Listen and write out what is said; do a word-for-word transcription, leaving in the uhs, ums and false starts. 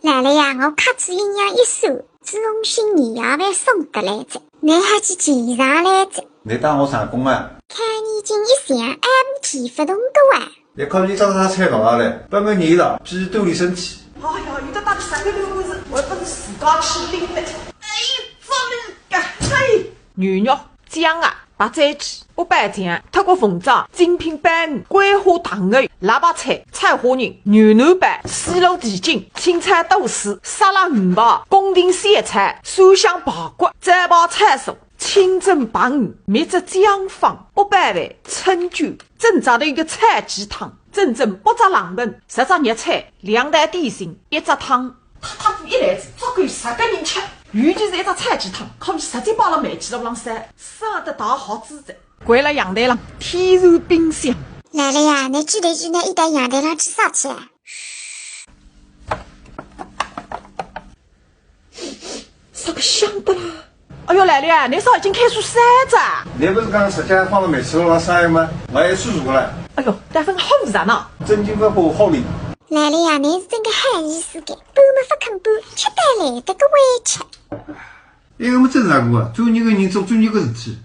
老六呀，我卡仔营养一算，朱红心年夜饭送得来哉，侬还去健身来哉。侬当我长工啊？看眼睛一想，M T勿动个哇。侬看侬长啥菜头啊嘞，半个年了，必须锻炼身体。哎呀，有的打个三个六个字，我还不如自家去拎嘞。哎，放那个，哎。牛肉、酱鸭、白斩鸡、五宝酱、泰国凤爪、精品板鱼、桂花糖藕、辣白菜、菜花仁、牛腩包、西湖蹄筋、青菜肚丝、沙拉鱼排、宫廷小炒、酸香排骨、招牌菜蔬、清蒸白鱼、蜜汁酱饭、五宝饭、春卷，整只头一个菜鸡汤，整整八只冷盆，十只热菜，两道点心，一只汤。 太太婆一来子，足够十个人吃。尤其是一只菜鸡汤，可以直接摆辣煤气炉浪烧，烧得大好滋哉。掼了阳台浪，天然冰箱。老六呀，侬记得记得一到阳台浪去啥去啊？啥个香得啦？哎哟，老六啊，侬烧已经开始烧哉。侬勿是刚刚直接放辣煤气炉浪烧个吗？我也试试过了。哎哟，搿份好热呢。真金不怕火灵。老六呀，侬是真个好意思个，搬么勿肯搬，吃得来得个委屈。 哎，我们正常过啊，专业个人做专业个事体，